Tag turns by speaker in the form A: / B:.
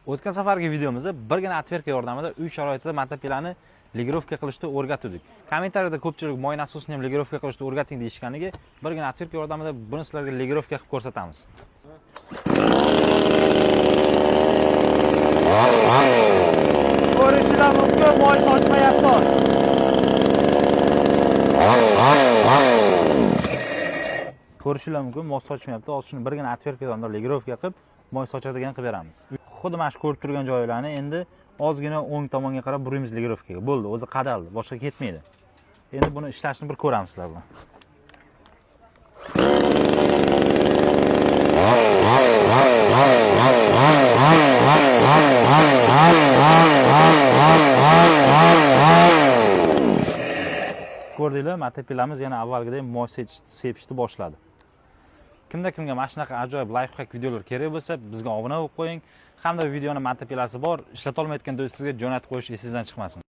A: O'tgan safargi videomizda birgina отвертка yordamida uy sharoitida motopilani лигировка qilishni o'rgatdik. Kommentariyada ko'pchilik moy nasosini ham лигировка qilishni o'rgating deyishganiga birgina отвертка yordamida buni sizlarga лигировка qilib ko'rsatamiz.
B: Ko'rishinglar mumkin, moy sochmayapti.
A: Ko'rishinglar mumkin, moy sochmayapti. Hozir shuni birgina отвертка yordamida лигировка qilib, moy sochadigan qilib beramiz. Xuddi mana shu ko'rib turgan joylarni endi ozgina o'ng tomonga qarab buraymiz лигировка ga. Bo'ldi, o'zi qadaldi, boshqa ketmaydi. Endi buni ishlashini bir ko'ramiz sizlar bilan. Ko'rdinglar, motopilamiz yana avvalgidek moy sepishni boshladi. Kimda kimga mana shunaqa ajoyib lifehack videolar kerak bo'lsa, bizga obuna bo'lib qo'ying. Hamda videoni motopilasi bor, ishlata olmayotgan do'stingizga jo'natib qo'yish esingizdan chiqmasin.